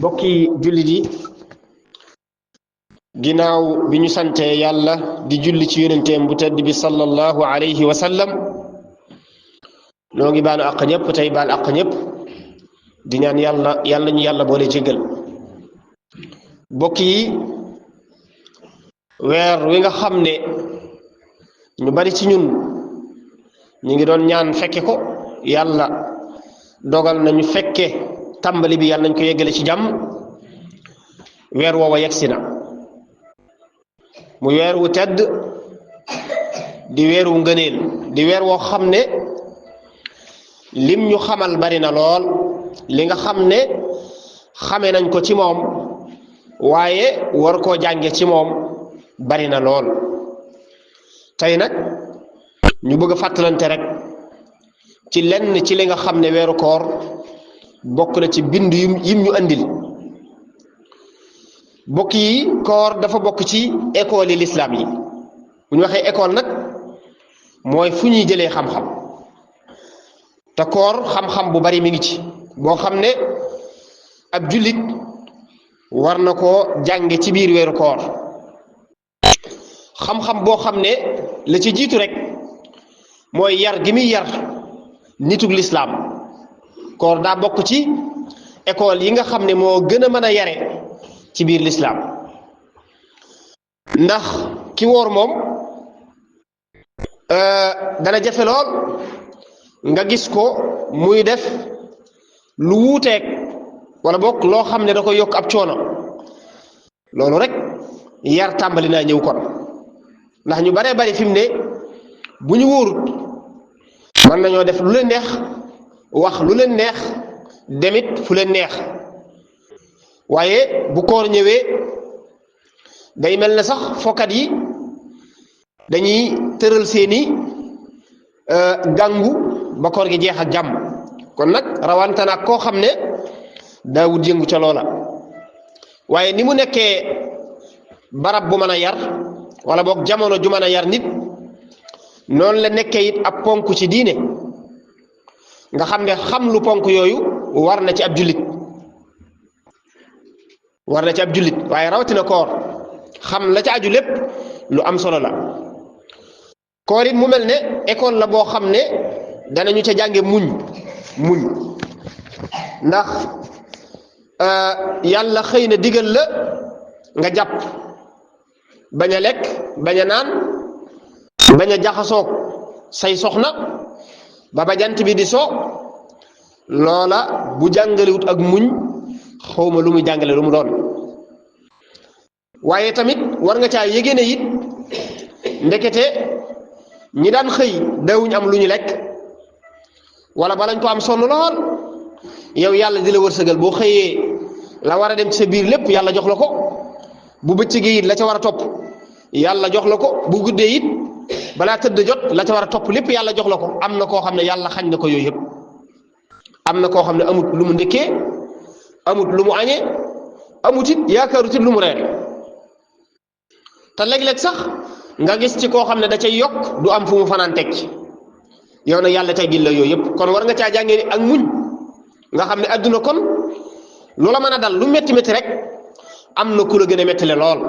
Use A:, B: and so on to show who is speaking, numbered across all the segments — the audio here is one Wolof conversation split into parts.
A: bokki jullit yi ginnaaw bi ñu sante yàlla di julli ci yonenteem bu tedd bi sallallahu alayhi wa sallam noo ngi baalu àq ñëpp tey baal àq ñëpp di ñaan yàlla ñu yàlla boole jéggal bokk yi weer wi nga xam ne ñu bari ci ñun ñu ngi doon ñaan fekke ko yàlla dogal nañu fekke tàmbali bi yàlla nañ ko yeggale ci jàmm weer woowa yegsi na mu weer wu tedd di weer wu ngëneel di weer woo xam ne lim ñu xamal bari na lool li nga xam ne xame nañ ko ci moom waaye war koo jànge ci moom bari na lool tey nag ñu bëgg a fàttalante rek ci lenn ci li nga xam ne weeru koor bokk na ci bind yim ñu andil bokk yi koor dafa bokk ci école yi l'islam yi bu ñu waxee école nag mooy fu ñuy jëlee xam-xam te koor xam-xam bu bari mi ngi ci boo xam ne ab jullit war na koo jànge ci biir weeru koor xam-xam boo xam ne la ci jiitu rek mooy yar gi muy yar nitug l'islam koor daa bokk ci école yi nga xam ne moo gën a mën a yare ci biir l'islam ndax ki woor moom dana jafe lool nga gis ko muy def lu wuuteeg wala bokk loo xam ne da koy yokk ab coono loolu rek yar tàmbali naa ñëw kon ndax ñu baree bari fi mu ne bu ñu wóorut mën nañoo def lu leen neex wax lu leen neex demit fu leen neex waaye bu koor ñëwee day mel ne sax fokkat yi dañuy tëral seeni gàngu ba koor gi jeex ak jàmm kon nag rawante nag koo xam ne daawut yëngu ca loola waaye ni mu nekkee barab bu mën a yar wala boog jamono ju mën a yar nit noonu la nekkee it ab ponk ci diine nga xam ne xam lu ponk yooyu war na ci ab jullit waaye rawatina koor xam la ca aju lépp lu am solo la koor it mu mel ne école la boo xam ne danañu ca jànge muñ ndax yàlla xëy na digal la nga jàpp bañ a lekk bañ a naan bañ a jaxasoog say soxna ba jant bi di soo loola bu jàngalewut ak muñ xawma lu muy jàngale lu mu doon waaye tamit war nga caa yégée ne it ndekete ñi daan xëy dawuñ am lu ñu lekk wala balañ ko am sonn lool yow yàlla di la wërsëgal boo xëyee la war a dem ci sa biir lépp yàlla jox la ko bu bëccëgee it la ca war a topp yàlla jox la ko bu guddee it balaa tëdd jot la ca war a topp lépp yàlla jox la ko am na koo xam ne yàlla xañ na ko yooyu yëpp am na koo xam ne amut lu mu ndékkee amut lu mu añee amut it yaakaarut it lu mu reere te léeg-léeg sax nga gis ci koo xam ne da cay yokk du am fu mu fanaan teg ci yow nag yàlla teggil la yooyu yëpp kon war nga caa jàngee ni ak muñ nga xam ne adduna kon loola mën a dal lu métti métti rek am na ku la gën a méttile lool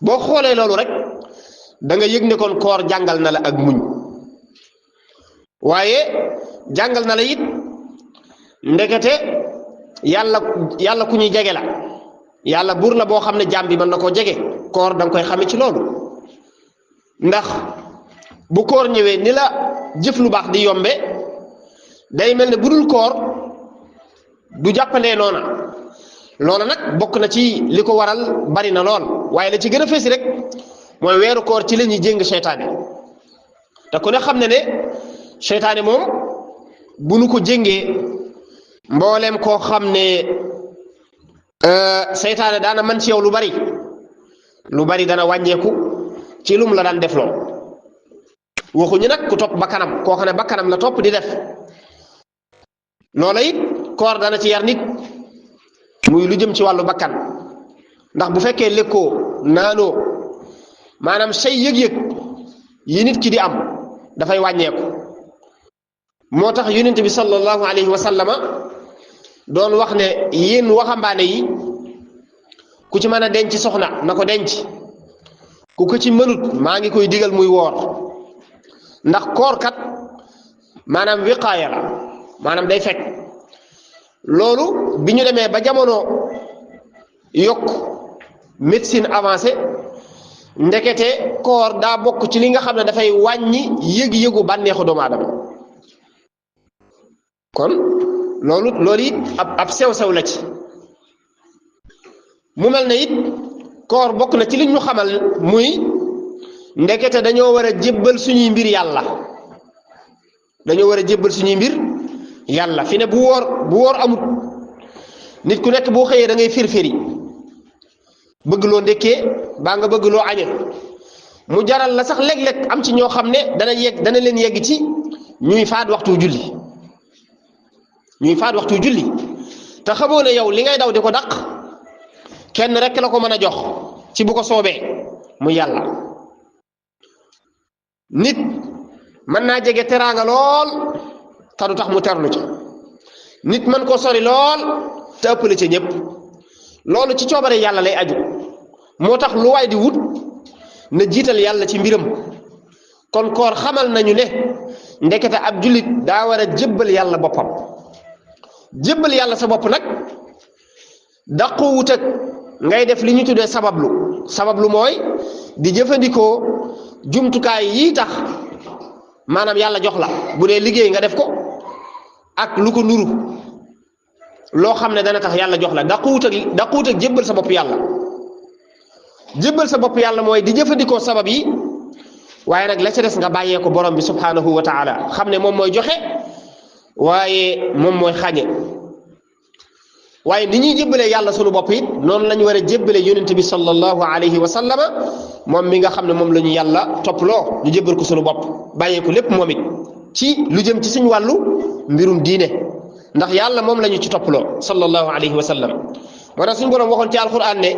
A: boo xoolee loolu rek da nga yëg ne kon koor jàngal na la ak muñ waaye jàngal na la it ndekete yàlla ku ñuy jege la yàlla buur la boo xam ne jaam bi mën na koo jege koor da nga koy xame ci loolu ndax bu koor ñëwee ni la jëf lu baax di yombe day mel ne bu dul koor du jàppandee noona loola nag bokk na ci li ko waral bari na lool waaye la ci gën a feesi rek mooy weeru koor ci la ñuy jéng seytaane te ku ne xam ne ne seytaane moom bu nu ko jéngee mbooleem koo xam ne seytaane daana man ci yow lu bari dana wàññeeku ci lum la daan def loo waxuñu nag ku topp bakkanam koo xam ne bakkanam la topp di def loola it koor dana ci yar nit muy lu jëm ci wàllu bakkan ndax bu fekkee lekkoo naanoo maanaam say yëg-yëg yi nit ki di am dafay wàññeeku moo tax yonent bi sallallahu alayhi wa sallama doon wax ne yéen waxambaane yi ku ci mën a denc soxna na ko denc ku ko ci mënut maa ngi koy digal muy woor ndax koor kat maanaam wiqaaya la maanaam day fekk loolu bi ñu demee ba jamono yokk médecine avancée ndekete koor daa bokk ci li nga xam ne dafay wàññi yëg-yëgu bànneexu doomu aadama kon loolu it ab sew-sew la ci mu mel ne it koor bokk na ci li ñu xamal muy ndekete dañoo war a jébbal suñuy mbir yàlla dañoo war a jébbal suñuy mbir yàlla fi ne bu woor amut nit ku nekk boo xëyee da ngay firfiri bëgg loo ndekkee baa nga bëgg loo añe mu jaral la sax léeg-léeg am ci ñoo xam ne dana leen yegg ci ñuy faat waxtu julli te xamoo ne yow li ngay daw di ko daq kenn rek la ko mën a jox ci bu ko soobee mu yàlla nit mën naa jege teraanga lool te du tax mu terlu ca nit mën ko sori lool te ëppale ca ñëpp loolu ci coobare yàlla lay aju moo tax lu waay di wut na jiital yàlla ci mbiram kon koor xamal nañu ne ndekete ab jullit daa war a jébbal yàlla boppam jébbal yàlla sa bopp nag daqu wut ak ngay def li ñu tuddee sabablu mooy di jëfandikoo jumtukaay yi tax maanaam yàlla jox la bu dee liggéey nga def ko ak lu ko nuru loo xam ne dana tax yàlla jox la daquwut ak jébbal sa bopp yàlla jébbal sa bopp yàlla mooy di jëfandikoo sabab yi waaye nag la ca des nga bàyyee ko borom bi subhanahu wa taala xam ne moom mooy joxe waaye moom mooy xañe waaye ni ñuy jébbalee yàlla sunu bopp it noonu lañu war a jébbalee yonent bi sallallahu alayhi wa sallama moom mi nga xam ne moom la ñu yàlla topploo ñu jébbal ko sunu bopp bàyyee ko lépp moom it ci lu jëm ci suñu wàllu mbirum diine ndax yàlla moom la ñu ci topploo sallallahu alayhi wa sallam moo tax suñu borom waxoon ci alquran ne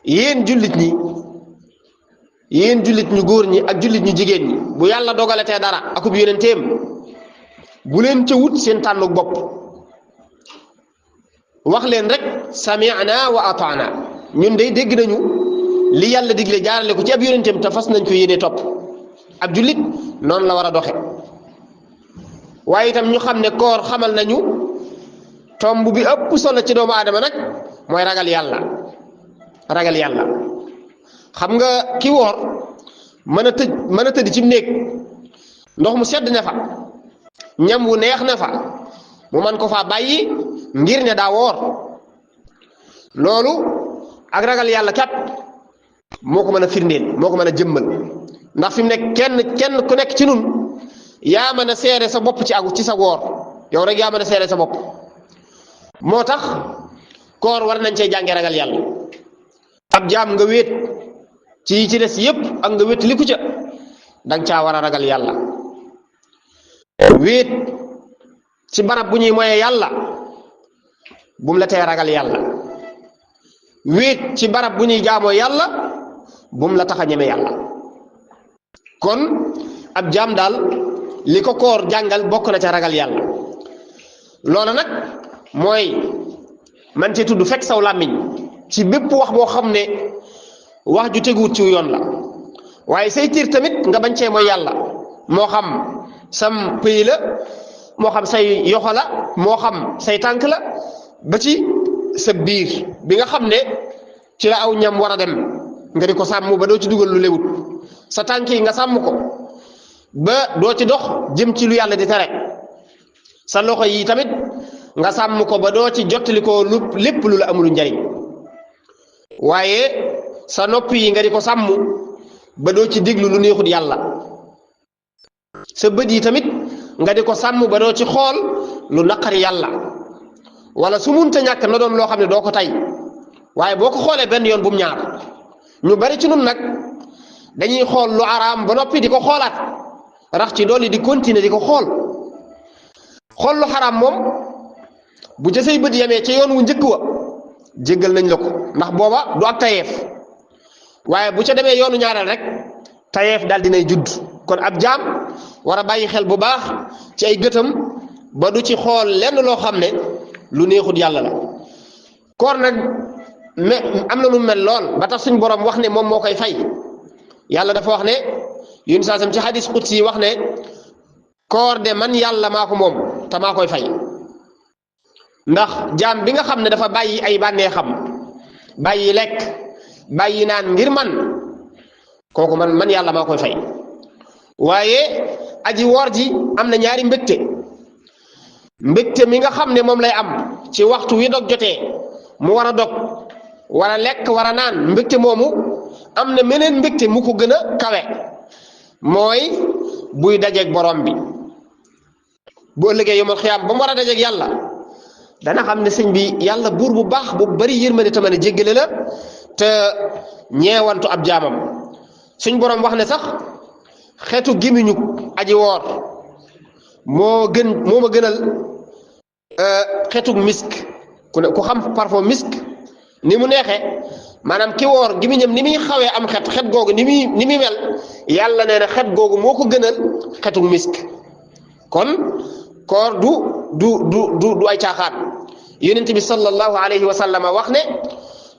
A: yéen jullit ñu góor ñi ak jullit ñu jigéen ñi bu yàlla dogalatee dara akub yonenteem bu leen ca wut seen tànnuk bopp wax leen rek sami'na wa ata'na ñun day dégg nañu li yàlla digle jaarale ko ci ab yonenteem te fas nañ ko yéene topp ab jullit noonu la war a doxe waaye itam ñu xam ne koor xamal nañu tomb bi ëpp solo ci doomu aadama nag mooy ragal yàlla xam nga ki woor mën a tëdd ci néeg ndox mu sedd ne fa ñam wu neex ne fa mu man ko faa bàyyi ngir ne daa woor loolu ak ragal yàlla kat moo ko mën a firndeel moo ko mën a jëmmal ndax fi mu ne kenn ku nekk ci nun yaa mën a seere sa bopp ci sa woor yow rek yaa mën a seere sa bopp moo tax koor war nañ cee jànge ragal yàlla ab jaam nga wéet ci des yépp ak nga wéet li ku ca danga caa war a ragal yàlla wéet ci barab bu ñuy moye yàlla bum la tee ragal yàlla wéet ci barab bu ñuy jaamoo yàlla bum la tax a ñeme yàlla kon ab jaam daal li ko koor jàngal bokk na ca ragal yàlla loola nag mooy man ci tudd fekk saw làmmiñ ci bépp wax boo xam ne wax ju teguwut ci yoon la waaye say tiir tamit nga bañ cee mooy yàlla moo xam sam pëy la moo xam say yoxo la moo xam say tànk la ba ci sa biir bi nga xam ne ci la aw ñam war a dem nga di ko sàmm ba doo ci dugal lu lewut sa tànk yi nga sàmm ko ba doo ci dox jëm ci lu yàlla di tere sa loxo yi tamit nga sàmm ko ba doo ci jottali ko lépp lu la amul njariñ waaye sa nopp yi nga di ko sàmm ba doo ci déglu lu neexut yàlla sa bët yi tamit nga di ko sàmm ba doo ci xool lu naqari yàlla wala su munta ñàkk na doon loo xam ne doo ko tay waaye boo ko xoolee benn yoon bu mu ñaar ñu bari ci nun nag dañuy xool lu araam ba noppi di ko xoolaat rax ci dolli di continuer di ko xool lu xaraam moom bu ca say bët yamee ca yoon wu njëkk wa jéggal nañ la ko ndax booba du ak tayeef waaye bu ca demee yoonu ñaareel rek tayeef daal dinay judd kon ab jaam war a bàyyi xel bu baax ci ay gëtam ba du ci xool lenn loo xam ne lu neexut yàlla la koor nag am na lu mel lool ba tax suñ borom wax ne moom moo koy fay yàlla dafa wax ne yun saasam ci hadis qudsi wax ne koor de man yàlla maa ko moom te maa koy fay ndax jaam bi nga xam ne dafa bàyyi ay bànneexam bàyyi lekk bàyyi naan ngir man kooku man yàlla maa koy fay waaye aji woor ji am na ñaari mbégte mi nga xam ne moom lay am ci waxtu wi dog jotee mu war a dog war a lekk war a naan mbégte moomu am na meneen mbégte mu ko gën a kawe mooy buy dajeeg borom bi bu ëllëgee yomal xiyaam ba mu war a dajeeg yàlla dana xam ne sëñ bi yàlla buur bu baax bu bari yërmande te mën a jéggale la te ñeewantu ab jaamam suñ borom wax ne sax xeetu gémmiñu aji woor moo ma gënal xeetu misk ku xam parfum misk ni mu neexee maanaam ki woor gémmiñam ni muy xawee am xet googu ni muy mel yàlla nee na xet googu moo ko gënal xetu misk kon koor du ay caaxaan yonent bi sallallahu alayhi wa sallam wax ne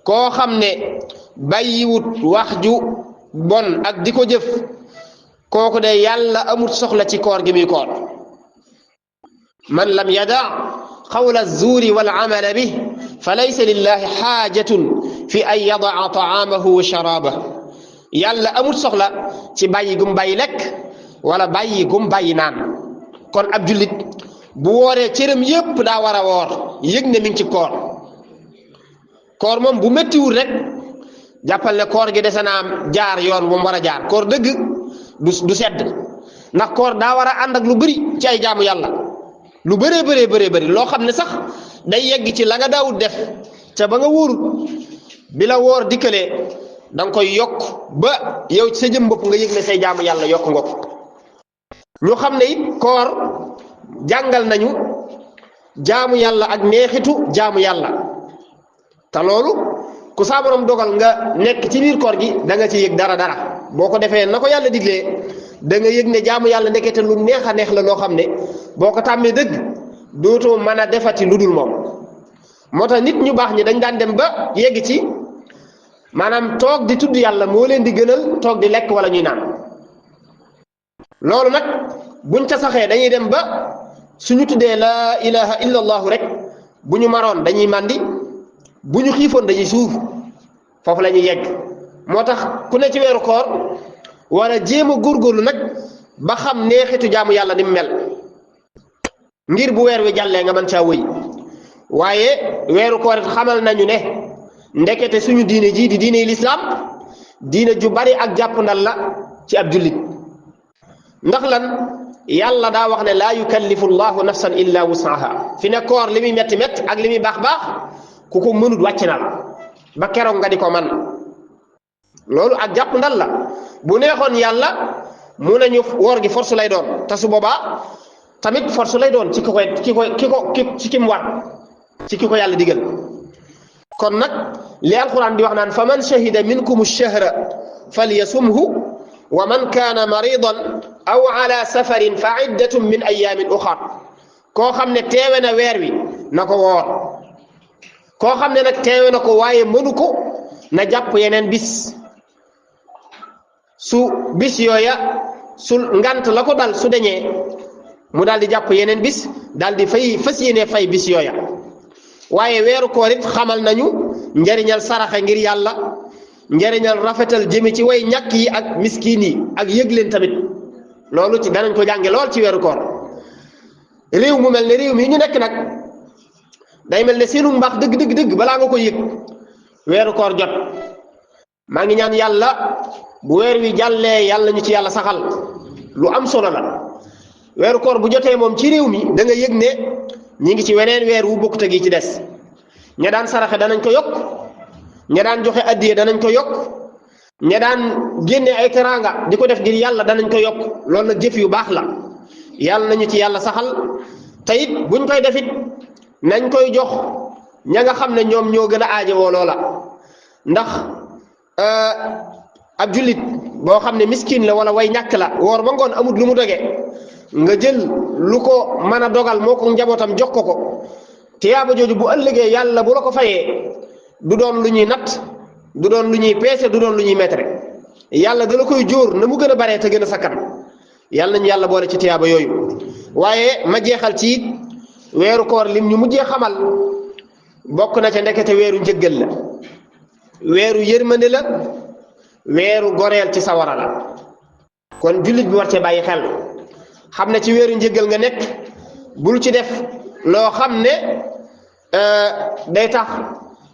A: koo xam ne bàyyiwut wax ju bon ak di ko jëf kooku de yàlla amut soxla ci koor gi muy koor man lam yada qawla zuuri wal amala bih fa laysa lillahi xaajatun fi an yadaa taamahu wa sharabahu yàlla amut soxla ci bàyyi gum bàyyi lekk wala bàyyi gum bàyyi naan kon ab jullit bu wooree cëram yépp daa war a woor yëg ne mi ngi ci koor moom bu méttiwul rek jàppal ne koor gi dese naa jaar yoon bu mu war a jaar koor dëgg du sedd ndax koor daa war a ànd ak lu bëri ci ay jaamu yàlla lu bëree loo xam ne sax day yegg ci la nga daawut def ca ba nga wóorut bi la woor dikkalee da nga koy yokk ba yow sa jëm bopp nga yëg ne say jaamu yàlla yokk nga ko ñu xam ne it koor jàngal nañu jaamu yàlla ak neexitu jaamu yàlla te loolu ku saa borom dogal nga nekk ci biir koor gi da nga ci yëg dara boo ko defee na ko yàlla diglee da nga yëg ne jaamu yàlla ndekete lu neex a neex la loo xam ne boo ko tàmmee dëgg dootoo mën a defati lu dul moom moo tax nit ñu baax ñi dañ daan dem ba yegg ci maanaam toog di tudd yàlla moo leen di gënal toog di lekk wala ñuy naan loolu nag buñ ca saxee dañuy dem ba suñu tuddee laa ilaha illa allahu rek bu ñu maroon dañuy màndi bu ñu xiifoon dañuy suuf foofu la ñuy yegg moo tax ku ne ci weeru koor war a jéem a góorgóorlu nag ba xam neexitu jaamu yàlla ni mu mel ngir bu weer wi jàllee nga mën caa wëy waaye weeru koor it xamal nañu ne ndekete suñu diine jii di diine lislaam diine ju bari ak jàppandal la ci ab jullit ndax lan yàlla daa wax ne laa yukallifu llahu nafsan illa wusaha fi ne koor li muy metti ak li muy baax ku ko mënut wàcc na la ba keroog nga di ko man loolu ak jàppandal la bu neexoon yàlla mu nañu woor gi force lay doon te su boobaa tamit force lay doon ci ki mu war ci ki ko yàlla digal kon nag li alquran di wax naan fa man shahida minkum ash-shahra falyasumhu wa man kaana maridan aw ala safarin fa iddatun min ayamin uxar koo xam ne teewe na weer wi na ko woor koo xam ne nag teewe na ko waaye mënu ko na jàpp yeneen bis su bis yooya su ngant la ko dal su deñee mu daal di jàpp yeneen bis daal di fas yéene fay bis yooya waaye weeru koor it xamal nañu njariñal saraxe ngir yàlla njariñal rafetal jëme ci way ñàkk yi ak miskiin yi ak yëg leen tamit loolu ci danañ ko jànge lool ci weeru koor réew mu mel ne réew mi ñu nekk nag day mel ne seenu mbaax dëgg balaa nga ko yëg weeru koor jot maa ngi ñaan yàlla bu weer wi jàllee yàlla ñu ci yàlla saxal lu am solo la weeru koor bu jotee moom ci réew mi da nga yëg ne ñi ngi ci weneen weer wu bokkut ak yi ci des ña daan saraxe danañ ko yokk ña daan joxe addiye danañ ko yokk ña daan génne ay teraanga di ko def ngir yàlla danañ ko yokk loolu nag jëf yu baax la yàlla nañu ci yàlla saxal te it buñ koy defit nañ koy jox ña nga xam ne ñoom ñoo gën a aajowoo loola ndax ab jullit boo xam ne miskin la wala way ñàkk la woor ba ngoon amut lu mu doge nga jël lu ko mën a dogal moo ko njabootam jox ko tiyaaba jooju bu ëllëgee yàlla bu la ko fayee du doon lu ñuy natt du doon lu ñuy peese du doon lu ñuy metre yàlla da la koy jóor na mu gën a baree te gën a sakkan yàlla nañu yàlla boole ci tiyaaba yooyu. waaye ma jeexal ci weeru koor lim ñu mujjee xamal bokk na ca ndekete weeru njëggal la weeru yërmande la weeru goreel ci sawara la kon jullit bi war cee bàyyi xel xam ne ci weeru njëggal nga nekk bul ci def loo xam ne day tax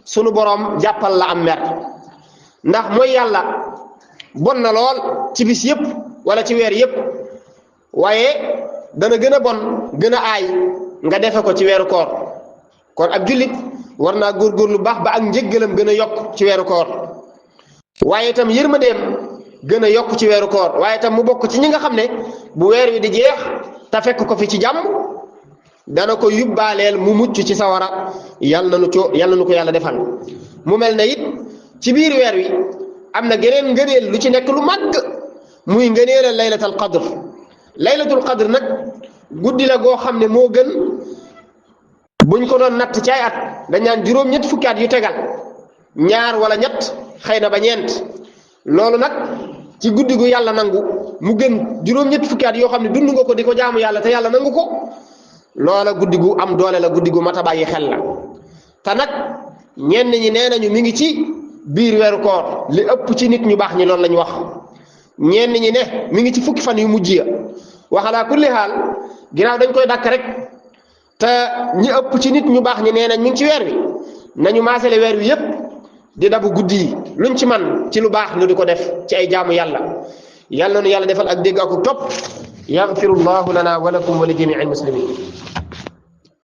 A: sunu boroom jàppal la am mer ndax mooy yàlla bon na lool ci bis yépp wala ci weer yépp waaye dana gën a bon gën a aay nga defe ko ci weeru koor kon ab jullit war naa góorgóorlu baax ba ak njëggalam gën a yokk ci weeru koor waaye itam yërmandeem gën a yokk ci weeru koor waaye itam mu bokk ci ñi nga xam ne bu weer wi di jeex te fekk ko fi ci jàmm dana ko yubbaaleel mu mucc ci sawara yàlla na nu ko yàlla defal mu mel ne it ci biir weer wi am na geneen ngëneel lu ci nekk lu màgg muy ngëneelal laylatul qadr laylatul qadr nag guddi la goo xam ne moo gën buñ ko doon natt ci ay at dañ naan juróom-ñett fukki at yu tegal ñaar wala ñett xëy na ba ñeent loolu nag ci guddi gu yàlla nangu mu gën juróom-ñett fukki at yoo xam ne dund nga ko di ko jaamu yàlla te yàlla nangu ko loola guddi gu am doole la guddi gu mat a bàyyi xel la te nag ñenn ñi nee nañu mi ngi ci biir weeru koor li ëpp ci nit ñu baax ñi loolu lañu wax ñenn ñi ne mi ngi ci fukki fan yu mujj ya waxalaa kulli xaal ginnaaw dañ koy dàkk rek te ñi ëpp ci nit ñu baax ñi nee nañ mi ngi ci weer wi nañu maasale weer wi yépp di dabu guddi yi luñ ci man ci lu baax ñu di ko def ci ay jaamu yàlla yàlla na yàlla defal ak dégg ak topp yaghfirullahu lana wa lakum wa li jami'il muslimin